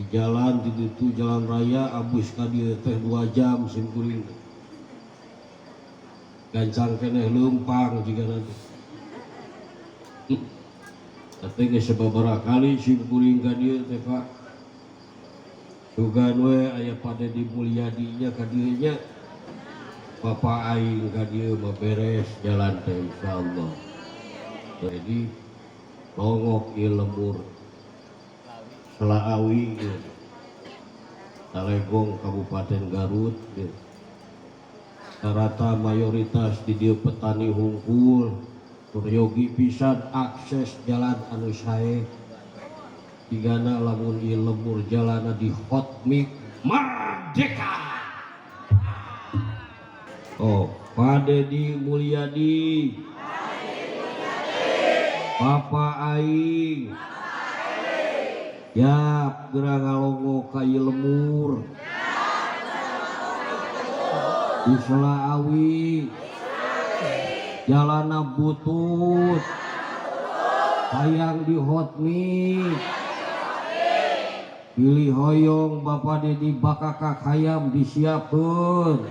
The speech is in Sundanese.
Di jalan di ditu, jalan raya abus ka dieu teh 2 jam sim kuring teh. Gancang keneh leumpang jigana teh. Tapi geus sababaraha kali sim kuring ka dieu teh, Pak. Sugan we aya Pak Dedi Mulyadi nya ka dieu nya. Bapak aing ka dieu mah beres jalan teh, insyaallah. Jadi longok ieu lembur Selaawi ieu. Talegong, Kabupaten Garut ieu. Rata mayoritas di dieu petani hungkul. Peryogi pisan akses jalan anu sae. Jigana lamun ieu lembur jalanna di hot mix, merdeka. Oh, Pak Dedi Mulyadi. Bapak aing. Yap, geura ngalongok ka ieu lembur. Di Selaawi. Jalana butut. Hayang di hot mix. Pilih hoyong Bapak Dedi bakakak hayam disiapkeun.